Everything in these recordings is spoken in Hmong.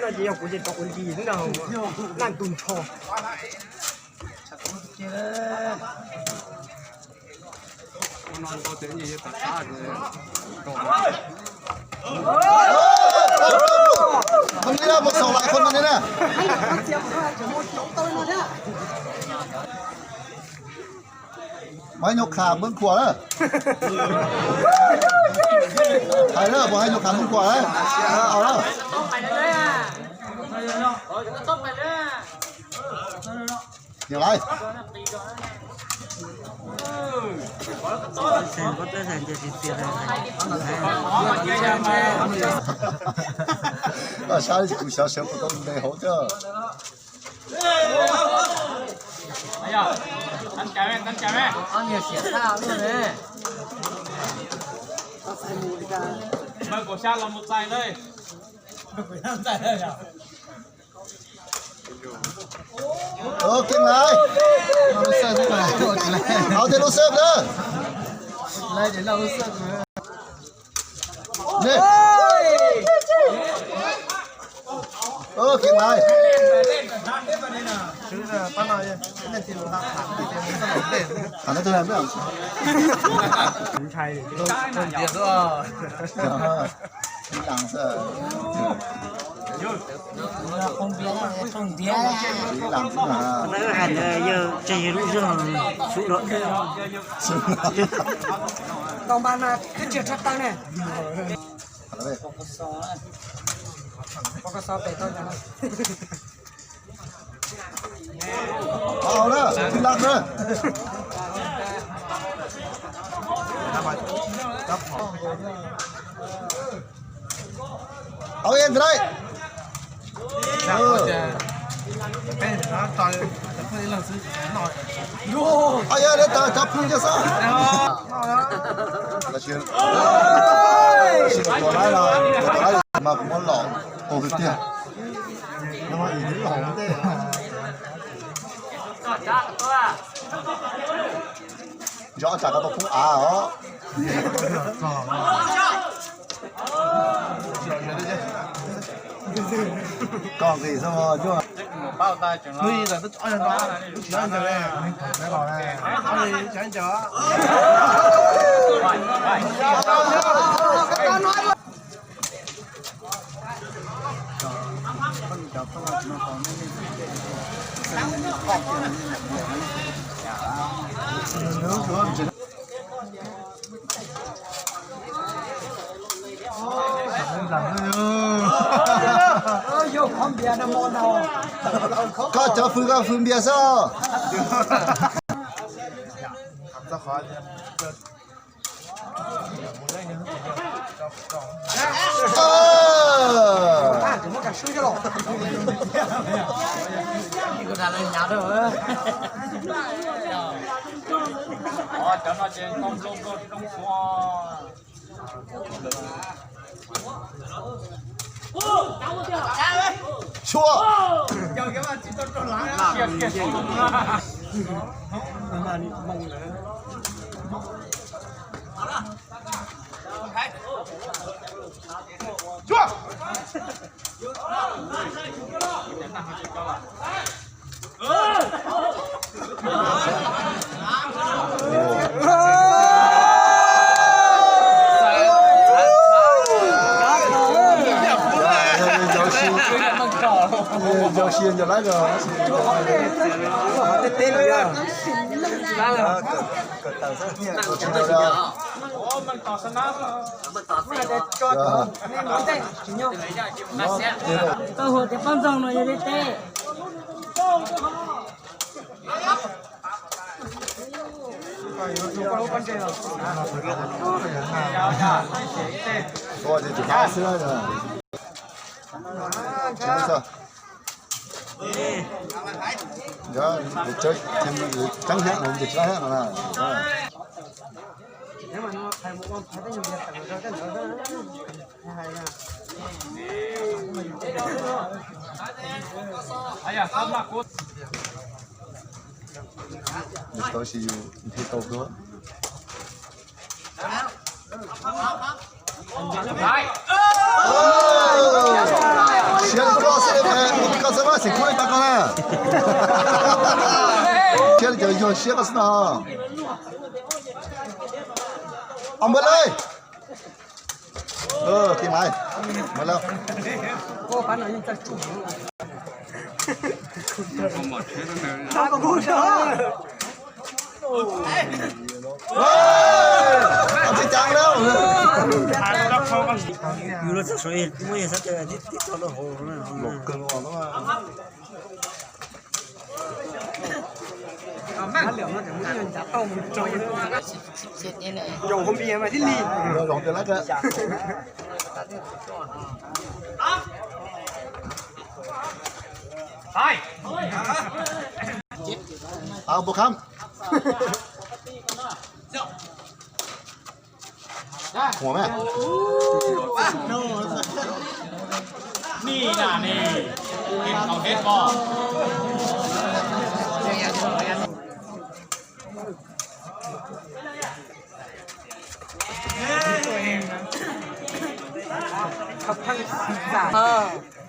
No ces yog kuv ces tau kuv nti xwb ntag, laj ntu nrho. Mus hais nyuag qhas Hmoob Khuam na. Hais na, mus hais nyuag qhas Hmoob Khuam na. Au na. Niam lais. Koj saib kuv xyov sawv puas tau ntes hauv thiab. Ơ, kiag lais. Hauv tej lub xwb na. Ơ, kiag lais. Thằng nó tôi làm biết không? Không sai thì tôi không biết đó. Ib leeg xwb na. Wb hais ntawd yog tseg yog lub zog sub dua. Tau npa na twb tsis tshaj tawg ne. Pov kos xov pem tau ntawd. Au na, ib leeg na. Au, ib leeg ntawd. Au, yog li ntawd cov phooj ywg xwb. Tab sis tus laib no, tus laib mas kuv muab los qus tiag tiag. Nco tsam koj tau poob av os. Koj nqis xwb mog. Koj cov fwv koj fwv npias xwb. Tshuav. Ncau si ncau lawm. Tau hua tias poj ntxoog no yog li teb. Tau si yus nthi tau kawg. Siab li koj xwb, koj xwb mas xim kub li tau koj na. Siab li cov yog siab koj xwb no. Au npawg Lawj. Ti Maiv, Maiv Lauj. Yus los txog saum muaj yog sab tib tib txog rau hauv. Zaum hauv npias mas tib li. Au, npau kham. Ua me. Ni na ni, kem tau hes pom.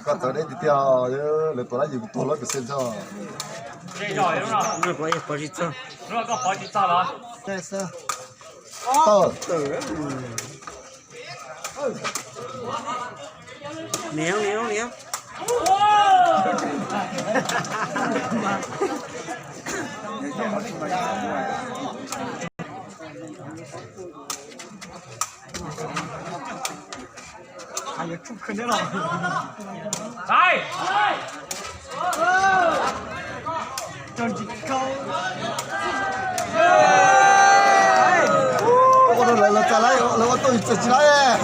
Koj txawv deb tiag tiag, lawv tuaj lab yus tuag lab pes xees txog. Pov tsis txog. Pov tsis txog los? Tawm. Niam, niam, niam. Ua rau lawv los txais lawv ua tuaj txais tsis laib.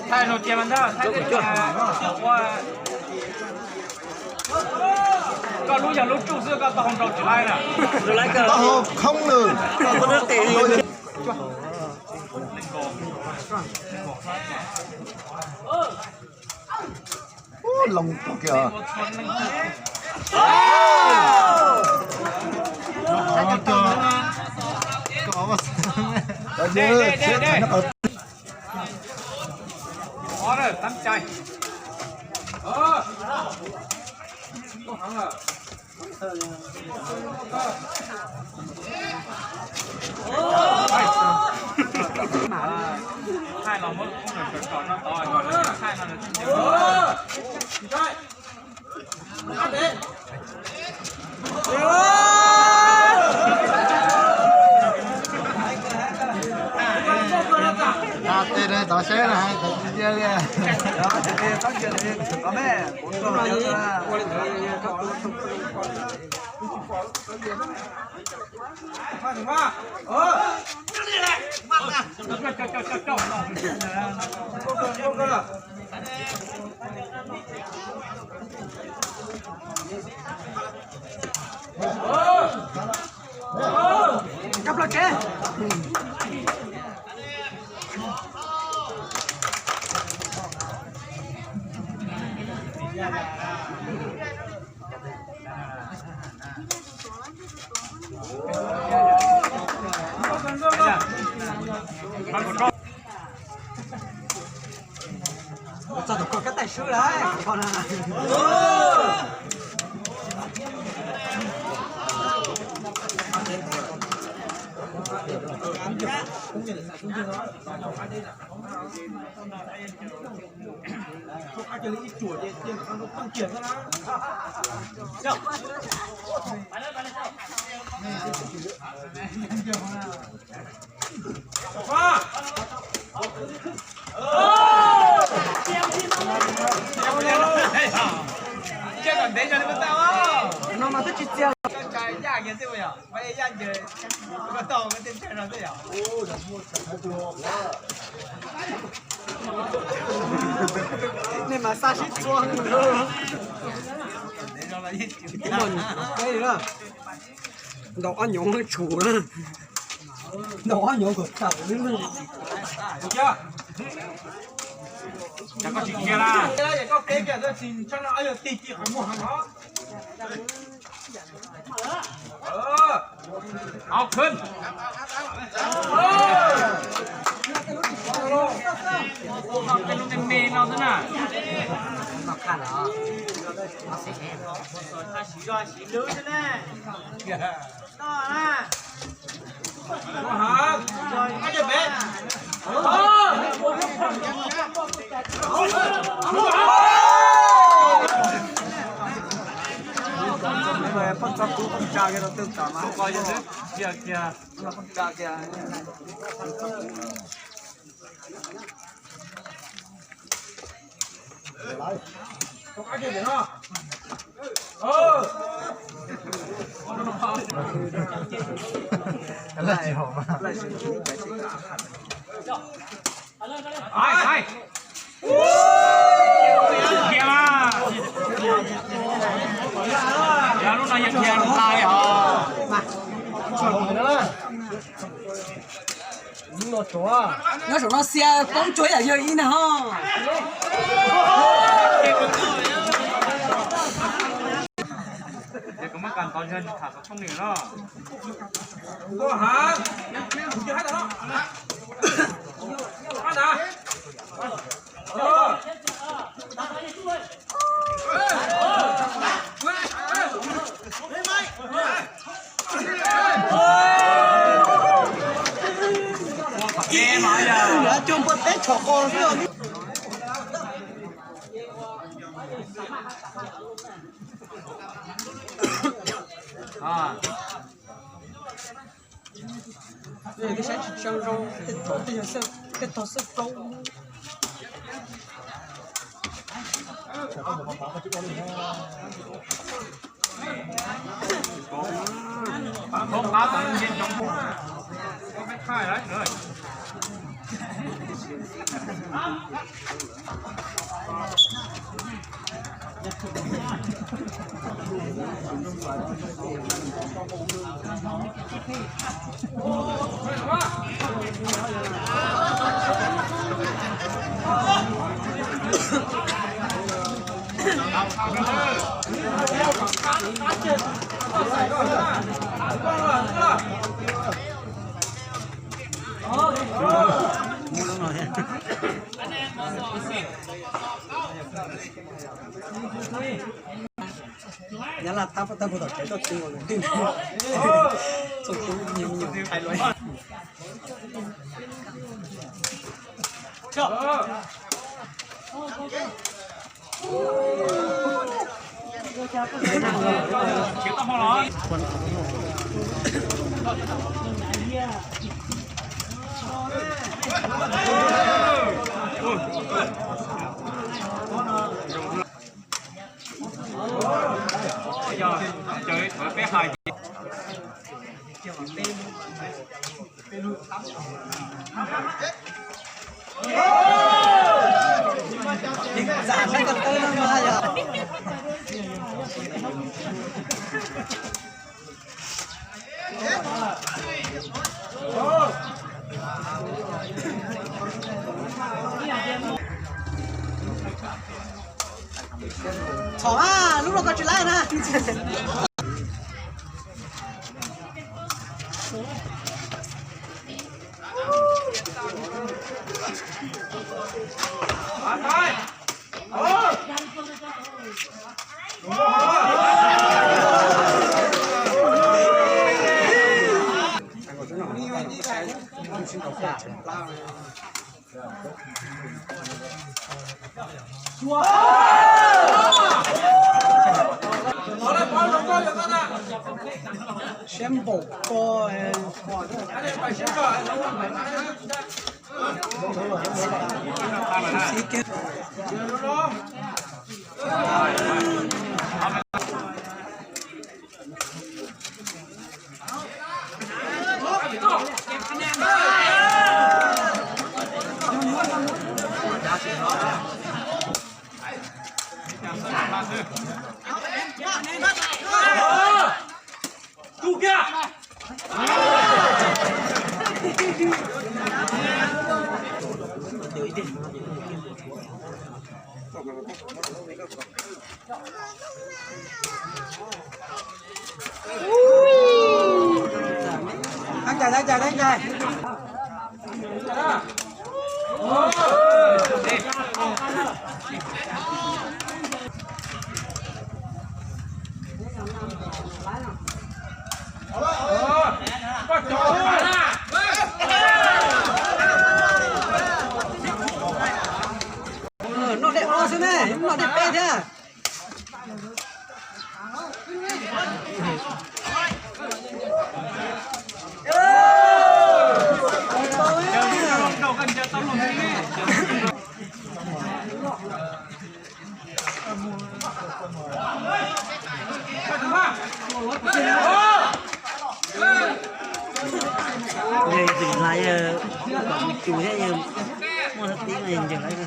Thaij no cia mas ntag, thaij tej ua. Koj lub yog lub tsuj xwb, koj tau hau nrau tsis laib na. Tau hau khoob nws. Loo kiag. Tau tej tov seb no hais tau tsis cia li. Kab plab kev. Txog tus koj kab taij swb lawm. No mas twb tsis txias. Nej mas xa sib txhua. Tsis muaj peb li na. Ntaus ob nyuv tshum, ntaus ob nyuv kom tawm lub lwg. Koj tsis khiav la, koj kev kiag tsis ntshai no, yog tig ci qhov muag heev os. Au khwb. Tej lub me me no xwb na. Poj txog kuv poj tsa kiag rau twg tam mas. Lub no yog dhia nqa li hos. Nyob saum no xia poob tsuag ib yam yog ib na ho. Ces kuv muab kas ntov yog nws tham xov tooj li no. Coj npua teb tshom qos xwb. Saib tsis tshua zoo, tej tog xwb plaub. Nyab Laj tab tom tawg puag tom tsev tuaj txog ntawm twg, txog tub me nyuam me nyuam thaiv luaj. Yog, yog peb hais ces Txhom a, lub no koj tsis laib na. Siab npaum ko. Tus kiag. Thang cai, thang cai, thang cai. Noj dej ob xwb ne, noj dej peb thiab. Yawg tseem hais yawg kom mus cus thiab, yawg muaj tib no yawg ncaws lawm.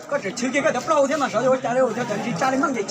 Koj tseem chwv kiag koj cov plaub hau thiab mas xyov yuav ua cas li, ua cas tsis tsa li meej ces.